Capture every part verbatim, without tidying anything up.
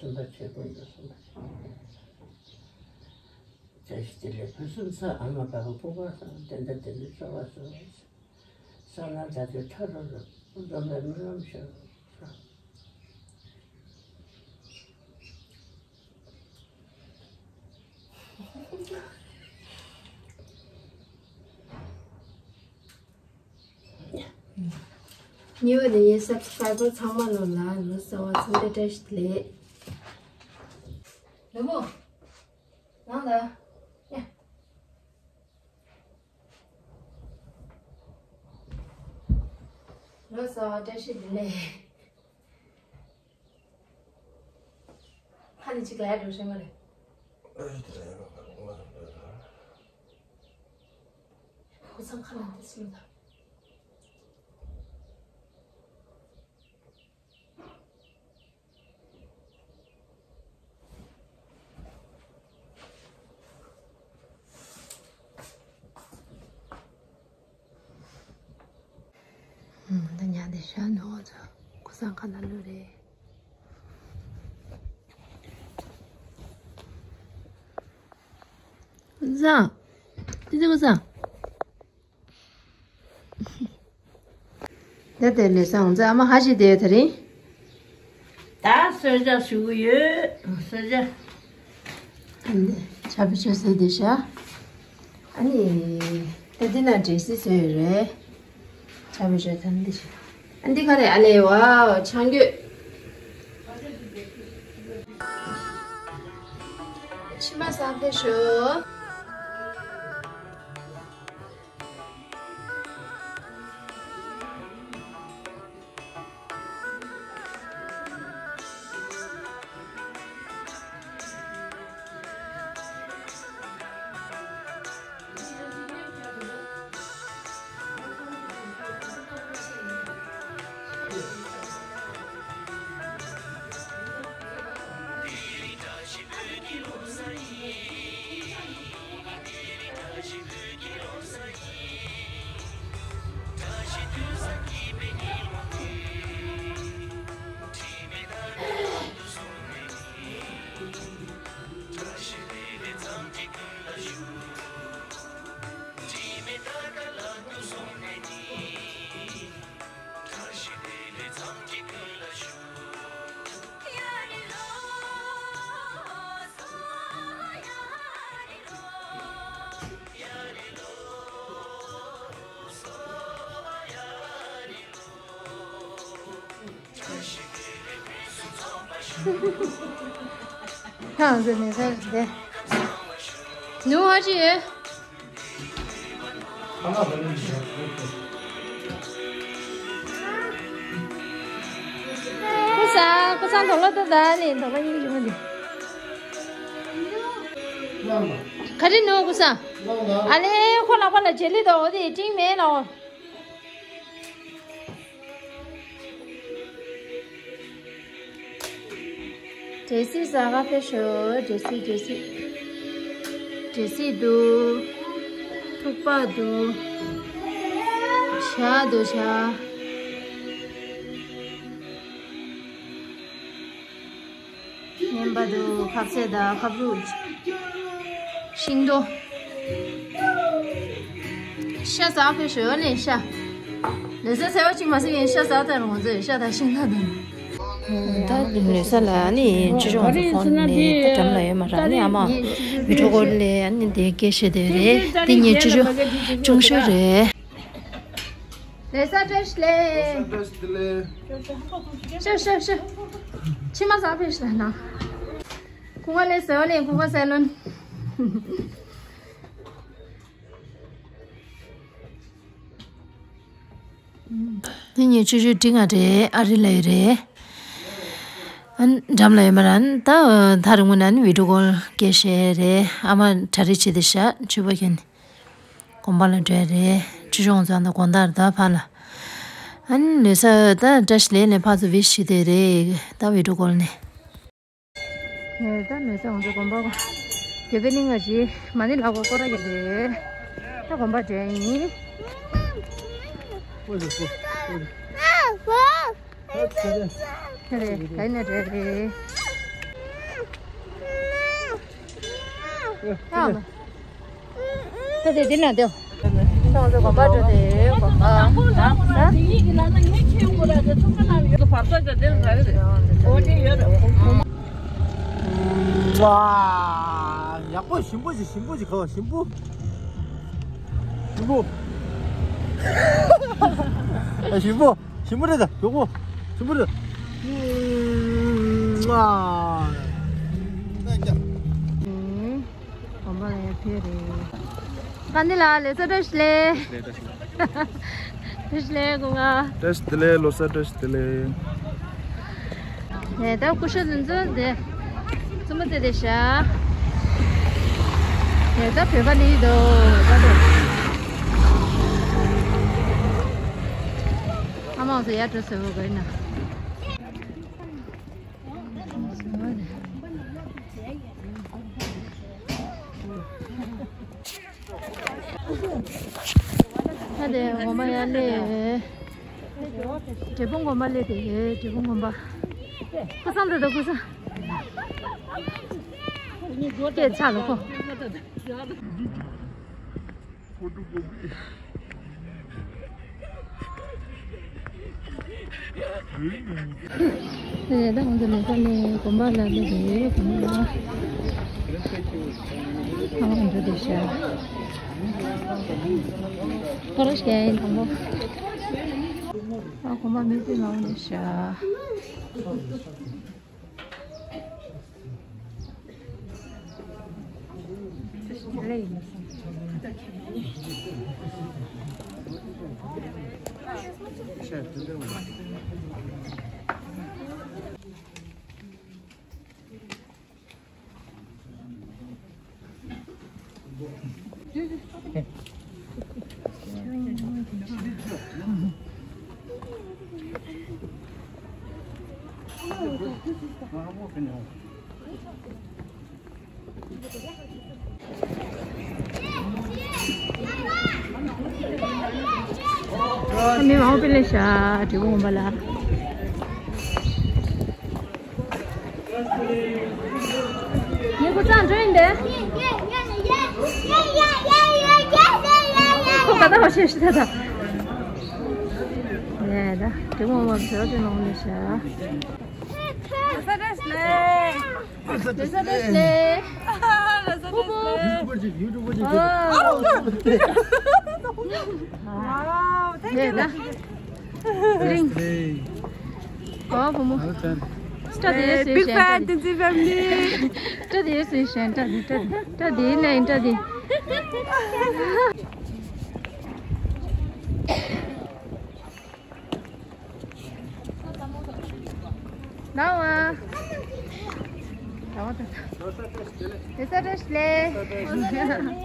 གསུམ་པ་ཆེ་ཀུན་ཏུ་གསུམ་པ་ཆེ། བཀྲ་ཤིས་བདེ་ལེགས་ཕུན་སུམ་ཚོགས། ཨ་མ་བདག་པོ་ཕུག་པ་བཟང་། བདེ་འདྲ་བདེ་ལེགས་སོ་བ་སོ། ས་ལ་ད་དུ་ཐ་རུ་རུ་འཛོམས་པའི་སྨོན་ལམ་ཞུ། ཉེ་བའི་ནས་ཡིན་སབ་སི་ཀ་རའི་བར་ཚང་མ་ལོ་ལ་ལོ་གསར་བ་འཚམས་འདྲི་བཀྲ་ཤིས་བདེ་ལེགས། ལོ་མོ། ནང་ལ། ཡ། ལོ་གསར་བ་བཀྲ་ཤིས་བདེ་ལེགས། ཁ་ནས་ཅིག་ལ་ཡ་འགྲོ་ཤེས་མ་རེད། ཁོ་ཚང་ཁ་ལ་འདི་སུ་ལ། ད་ཉལ་བསྡད་ཤག་ནོར་ཚོ་ཁོ་ཚང་ཁ་ན་ལུ་རེད། ཀུན་བཟང་། ཏི་ཏི་ཀུན་བཟང་། ད་དེ་ལས་སང་ཚ་ཨ་མ་ཧ་ཅི་དེ་ད་རིང་། ད་གསོལ་ཇ་ཞུ་གི་ཡོད། གསོལ་ཇ། ཨ་ནི་ཆ་བི་ཆོས་ཟེར་དེ་ཤ། ཨ་ནི་ད་འདི་ན་འདྲེ་སི་ཟེར་ཡོད་རེད། ཆ་བི་ཆོས་ད་འདི་ཤ། ཨ་འདི་ག་རེ་ཨ་ལེ་བ་ཆང་གྱོད། ཕྱི་མ་ས་ཕེ་ཤོ། ཐང་ཟེར་ནས་ཟེར་ཏེ། ནུ་ཧ་ཅི་ཡོད། ཀུ་ས་ཀུ་ས་དོ་ལོ་དོ་ད་ལེ་དོ་ལོ་ཡིན་གྱི་མ་འདི། ག་རེ་ནུ་ཀུ་ས། ཨ་ལེ་ཁོ་ལ་ཁོ་ལ་རྗེས་ལུས་དོ་འོ་དེ་ཏིང་མེད་ལ་འོ། འདྲེ་སྲིད་ཟ་ག་ཕེབས་ཤོག་འདྲེ་སྲིད་འདྲེ་སྲིད། འདྲེ་སྲིད་འདུག་ཐུག་པ་འདུག་ཇ་འདུག་ཇ། ངན་པ་འདུག་ཁབ་ཟས་དང་ཁབ་རུ། ཤིང་ཏོག་ཤ་ཟ་ཕེབས་ཤོག་ནས་ཤ། ལས་ས་ཟ་བ་ཅིག་མ་ཟ་ཡིན་ཤ་ཟ་ད་རུང་ཟེར་ཤ་དང་ཤིང་ཏོག་དང་། ད་ལས་ས་ལ་ནི་ཅི་ཅོང་ཚོ་ཕོན་ནས་ད་འགྲམ་ལ་ཡོད་མ་ར་ནི་ཨ་མ་བི་ཀྲོ་ཀོལ་ལས་ནི་དེ་སྐད་བཤད་དེ་རེད་དེ་ཉིན་ཅི་ཅོ་ཅུང་ཤོས་རེད། ལས་ས་བཀྲ་ཤིས་བདེ་ལེགས། ཤ་ཤ་ཤ། ཕྱི་མ་ཟ་ཕེབས་ཤ་ན། ཁུ་ང་ལས་ཟ་བ་ལས་ཁུ་ང་ཟ་ལོན། འདི་ཉིན་ཆུ་ཆུ་འབྲི་ང་རེད་ཨ་རི་ལ་ཡོད་རེད། ཨ་འགྲམ་ལ་ཡོད་མ་རན་ད་ཐ་རི་ངུ་ན་ནི་བི་ཀྲོ་ཀོལ་སྐད་བཤད་རེད་ཨ་མ་གྲ་རི་བྱེད་དེ་ཤ་ཆུ་པ་ཁྱེར་ནས་དགོན་པ་ལ་འགྲོ་ཡ་རེད་ཆུ་ཆུང་ཚང་དང་དགོང་དག་རེད་ད་ཕ་ལ་ཨ་ནི་ལོས་ས་ད་བཀྲ་ཤིས་ལས་ནས་ཕ་ཚོ་བི་ཤི་དེ་རེད་ད་བི་ཀྲོ་ཀོལ་ནས། ངས་ད་མེད་ས་ང་ཚོ་དགོན་པ་གོ། དེ་བས་ནི་ང་ཞིག་མ་ཎི་ལག་པ་སྐོར་ར་གི་རེད། ད་དགོན་པ་འདྲ་ཡིན། ཁྱེད་རེད་ག་ཡིན་ན་འདྲ་རེད། ཨ་མ། ད་དེ་འདི་ན་དེ། ཁྱོད་ཚོ་དགོན་པ་འགྲོ་དེ་དགོན་པ། ཧ། ཡག་པོ་ཞིམ་པོ་ཞིག་ཞིམ་པོ་ཞིག་ག་བ་ཞིམ་པོ། ཞིམ་པོ། ཞིམ་པོ། ཞིམ་པོ་རེད་ད། མགྱོགས་པོ། ཞིམ་པོ་རེད། ཨ། གོམ་པ་ལ་ཡར་ཕེབས་རེད། དཀའ་འདི་ལ་ལེ་ས་བཀྲ་ཤིས་བདེ་ལེགས། བཀྲ་ཤིས་བདེ་ལེགས་སྐུ་ངག། བཀྲ་ཤིས་བདེ་ལེགས། ལོ་གསར་བཀྲ་ཤིས་བདེ་ལེགས། ནས་ད་སྐུ་ཞབས་འཛིན་ཚུལ་དེ་བཙུན་མོ་དེ་དེ་ཤ། ནས་ད་བོད་པ་ནི་དོ་ད་དོ། ཨ་མ་ཚོ་ཡར་འགྲོ་ཟེར་བོ་གོ་ཡིན་ན། ད་དེ་ངོ་མ་ཡར་སླེབས། འབྲས་སྤུངས་དགོན་པ་སླེབས་དེ་འབྲས་སྤུངས་དགོན་པ། ཀུ་སང་དེ་དང་ཀུ་སང་། སྐད་ཆག་ལ་ཁོ། ད་ང་ཚོ་ལེ་ས་ནས་དགོན་པ་ལ་སླེབས་རེད། དགོན་པ་ལ་ཨ་མ་འགྲོ་བསྡད་ཤག་ཁོ་ར་ཤག་ཡིན་དང་པོ། ཨ་དགོན་པ་མི་དེ་ལ་འོང་བསྡད་ཤག་མི་མང་པོ་སླེབས་ཤག་འབྲས་སྤུངས་དགོན་པ་ལ། ངས་ཁོ་ཚང་འགྲོ་ཡིན་པས། ཁོ་ག་ད་བ་ཤེས་ཤི་ད་ད། ཡེ་ད་འབྲས་སྤུངས་དགོན་པ་བཟོ་དེ་མང་པོ་སླེབས་ཤག་ལོ་གསར་བཀྲ་ཤིས་བདེ་ལེགས། ལོ་གསར་བཀྲ་ཤིས་བདེ་ལེགས། ལོ་གསར་བཀྲ་ཤིས་བདེ་ལེགས། ཡུ་ཊུབ་པར་ཅིག་ཡུ་ཊུབ་པར་ཅིག Wow, thank you. ཨོ་བུ་མོ། སྐྲ་དེ་སུས་བཤད། Big fan, Tenzin family. སྐྲ་དེ་སུས་བཤད། སྐྲ་དེ་སྐྲ་དེ་སྐྲ་དེ་ནས་སྐྲ་དེ། ཟླ་བ། ཟླ་བ་ད། ལོ་གསར་བཀྲ་ཤིས་བདེ་ལེགས། ལོ་གསར་བཀྲ་ཤིས་བདེ་ལེགས།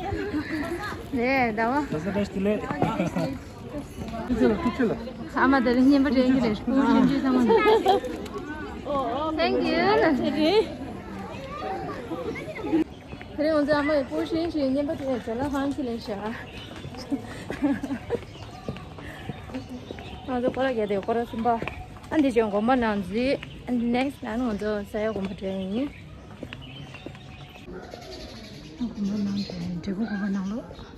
ལེ་ཟླ་བ། ལོ་གསར་བཀྲ་ཤིས་བདེ་ལེགས། ཐུགས་རྗེ་ལ་ཐུགས་རྗེ་ལ། ཨ་མ་དེ་རིང་བརྙན་པར་འདྲེན་གྱི་རེད། ཁོང་ཞིབ་འཇུག་ཚང་མ་ནས། Thank you. དེ་རིང་ང་ཚོ་ཨ་མ་ཡི་སྤུ་ཧྲེང་ཞིག་བརྙན་པར་འདྲེན་ཅོ་ལགས་ཧང་ཁི་ལེན་ཤག་ང་ཚོ་སྐོར་ར་བརྒྱད་དེ་སྐོར་ར་གསུམ་པ། ཨ་འདི་ཅོ་དགོན་པ་ནང་འཛུལ། ཨ་འདི་next ལ་ང་ཚོ་ས་ཡ་དགོན་པ་འགྲོ་ཡ་ཡིན། དགོན་པ་ནང་དེ་འབྲས་སྤུངས་དགོན་པ་ནང་ལོགས།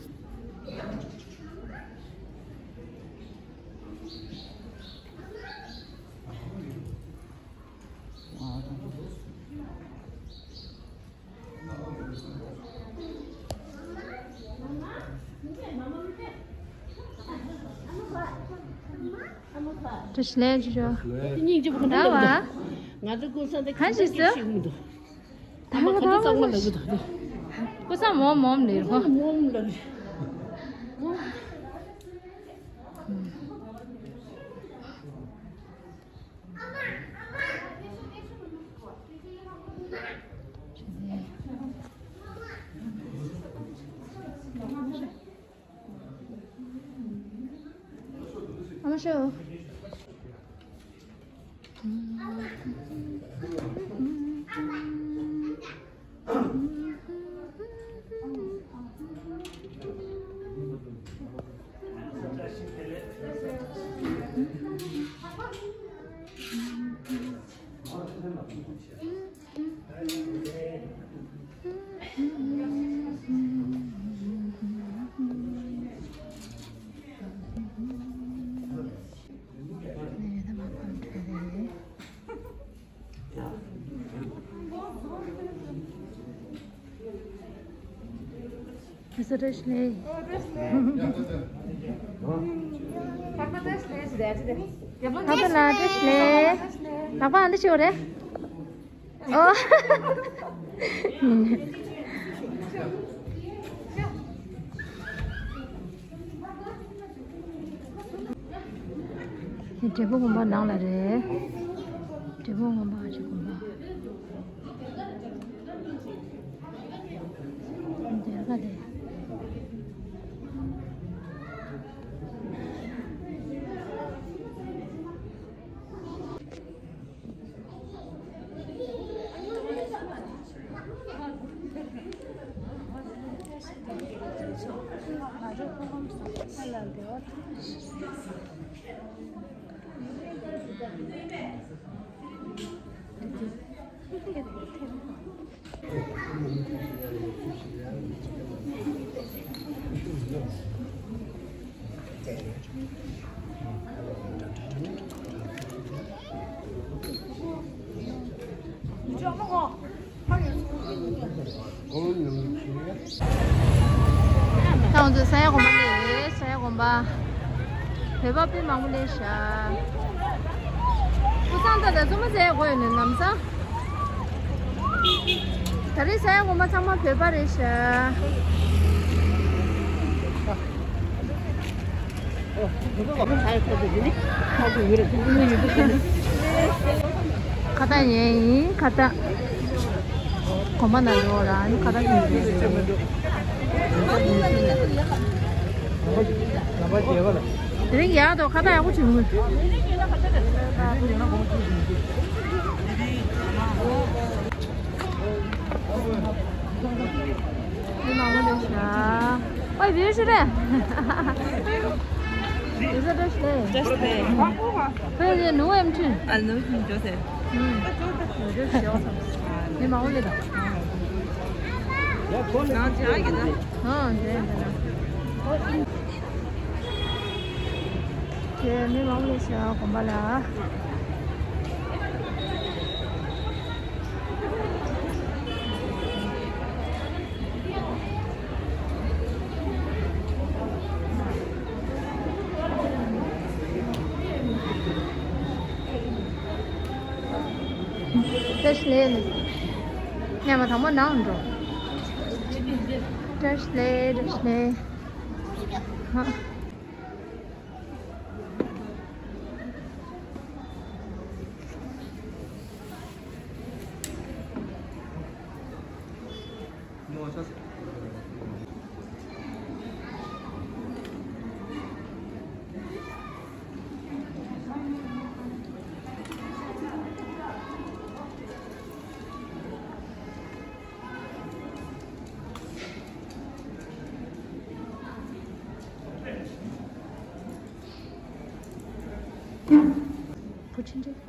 བཀྲ་ཤིས་བདེ་ལེགས་ཅོ་ཅོ། སྙིང་རྗེ་པོ་ག་འདྲ་ལབ་འདུག་ང་ཚོ་ཀུན་བཟང་དེ་ག་འདྲ་སྐད་ཤེས་ཀྱི་མི་འདུག་ད་མ་ག་འདྲ་གཙང་མ་ལབ་ཀྱི་འདུག་ཀུན་བཟང་མོམ་མོམ་ལབ་རོ། མོམ་ལབ། ཨ་མ་ཤོག་བཀྲ་ཤིས་བདེ་ལེགས། བཀྲ་ཤིས་བདེ་ལེགས། ལྷག་པ་ལ་བཀྲ་ཤིས་བདེ་ལེགས། ལྷག་པ་འདི་ཆེ་བ་རེད། ཨོ། འབྲས་སྤུངས་དགོན་པ་ནང་ལ་རེད། འབྲས་སྤུངས་དགོན་པ་ཨ་ཅེ་དགོན་པ། འདིར་ག་དེ། ད་ང་ཚོ་ས་ཡ་དགོན་པ་སླེབས་ཡོད། ས་ཡ་དགོན་པ། བོད་པ་དཔེ་མང་པོ་སླེབས་ཤག་ཀུན་བཟང་ད་ལྟ་བཙུན་མ་ཟེར་དགོས་ཡོད་ནི་ལམ་སང་། ད་རེས་ས་ཡ་དགོན་པ་ཚང་མ་བོད་པ་རེད་ཤག་ཁ་བཏགས་ཉན་ཡིན་ཁ་བཏགས། གོམ་པ་ན་འགྲོ་ར་ནི་ཁ་བཏགས་ཉན་ཡིན། དེ་རིང་ཡག་འདུག་ཁ་བཏགས་ཡག་པོ་བྱུང་། མི་མང་པོ་འདུག་ཤག་ཨོ་བི་ཤི་རེད། བི་ཤི་རེད། བི་ཤི་རེད། བི་ཤི་རེད། ནུ་ཨེམ་ཁྲིན། ཨ་ནུ་ཁྲིན་ཇོ་སེ། ཨུམ། མི་མང་པོ་སླེབས་འདུག་ནང་ཇ་གི་ན། ཨང་ཇ་གི་ན། ཁྱེད་མི་མང་པོ་ཞིག་དགོན་པ་ལ། བཀྲ་ཤིས་བདེ་ལེགས། ཉི་མ་དང་པོ་ནང་འགྲོ། བཀྲ་ཤིས་བདེ་ལེགས། བཀྲ་ཤིས་བདེ་ལེགས། ཧ། བུ་ཆེན་ཆེན།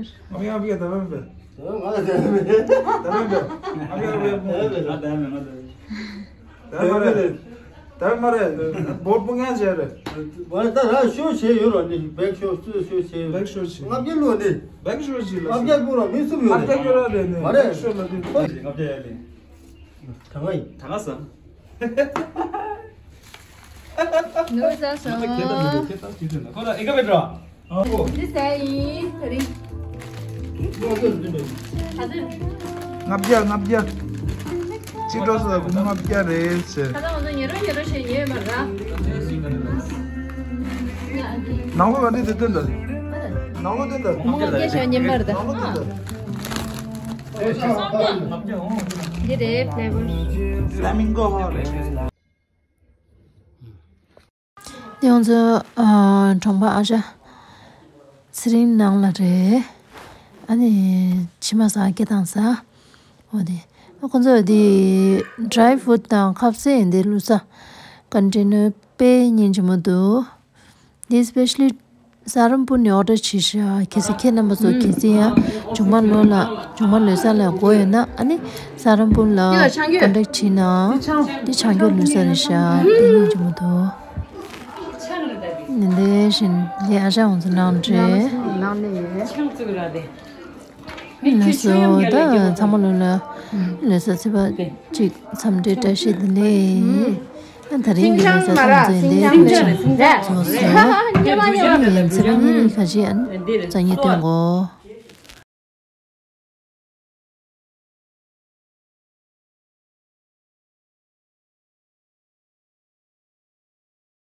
ཨ་མ་ཡ་བི་ཡ་ད་བ་མེད་པས། ད་བ་མེད་པས། ཨ་མ་ཡ་བི་ཡ་མོ། ད་བ་མ་རེད། ད་བ་མ་རེད། ད་བ་མ་རེད། བོར་པོ་ངན་བྱས་རེད། མ་རེད། ད་ར་ཤོ་བྱས་ཡོད་རོགས་ནི་བེག་ཤོ་ཚོས་ཤོ་བྱས་ཡོད། བེག་ཤོ་བྱས། ལྔ་བརྒྱ་ལོ་ནི། བེག་ཤོ་བྱས་ལ། ལྔ་བརྒྱ་ཀུ་རོ་མི་སུབ་ཡོད་ལྔ་རེད། བརྒྱ་ཀུ་རོ་རེད་ནི། མ་རེད། བེག་ཤོ་ལ་དུས། ལྔ་བརྒྱ་ཡ་ལི། ད་ང་ཡིན། ད་ང་ཟ། ནུ་ཟ་སོང་། ཁྱེད་ད་ཁྱེད་ད་ཁྱེད་ད་ཁྱེད་ད་ཁོ་ད་ཨི་ཀ་བེ་ཏྲ། འདི་ཟ་ཡིན་ད་རིང་། ལྔ་བརྒྱ་ལྔ་བརྒྱ། གཅིག་འགྲོ་སོང་ལྔ་བརྒྱ་རེད་ཟེར། ཁ་ད་ང་ཚོ་ཉེ་རོ་ཉེ་རོ་བྱས་ཉེ་ཡོད་མ་རེད། ནང་ལོགས་ལ་འདི་དེ་སྟོན་ད། ནང་ལོགས་སྟོན་ད། ལྔ་བརྒྱ་བྱས་ཉེ་མ་རེད། ནང་ལོགས་སྟོན་ད། འདི་རེད་ཕ་ལེ་བར། ཕ་ལེ་མིང་གོ་ཧོ་རེད། དེ་ང་ཚོ་ཨ་གྲོང་པ་ཨ་ཅག་ཚེ་རིང་ནང་ལ་རེད། ཨ་ནི་ཕྱི་མ་ཟ་སྐྱེ་དང་ཟ། འོ་དེ་ཁོ་ཚོ་དེ་ཌ་རའི་ཕུ་ཌི་དང་ཁ་ཟས་འདི་བླུགས་ས་ཀོན་ཊེ་ནར་དཔེ་སྙིང་རྗེ་མོ་འདུག་དེ་སི་པེ་ཤ་ལི་ ས་རམ་པུར་ནས་ཨོ་ཌར་བྱས་ཤག་གལ་སྲིད་ཁྱེད་རྣམ་པ་ཚོ་གལ་སྲིད་ཡང་ཇོ་མོ་ལོ་ལ་ཇོ་མོ་ལོ་གསར་ལ་དགོས་ཡོད་ན་ཨ་ནི་ས་རམ་པུར་ལ་ཀོན་ཊེག་བྱས་ན་འདི་ཆང་སྐྱོར་ལོ་གསར་རེད་ཤག་དེ་ཡིན་ཇོ་མོ་དོ། ནི་འདི་བཞིན་ལས་ཨ་ཞང་འོང་ཚོ་ནང་འདྲེ། ལགས་སོ། ད་ཚང་མ་ལོ་ལ་ལོ་གསར་ཚེས་པ་གཅིག་འཚམས་འདྲི་བཀྲ་ཤིས་བདེ་ལེགས། ཨ་ད་རིང་གི་ལོ་གསར་ཚང་མ་ཚོ་འདི་ལ་ཞིག་རྫོགས་སོང་། ཡིན་ཚེས་པ་གཉིས་ནི་ཁ་ཆེ་ཨ་ནི་རྩ་ཉེ་སྟོན་གོ།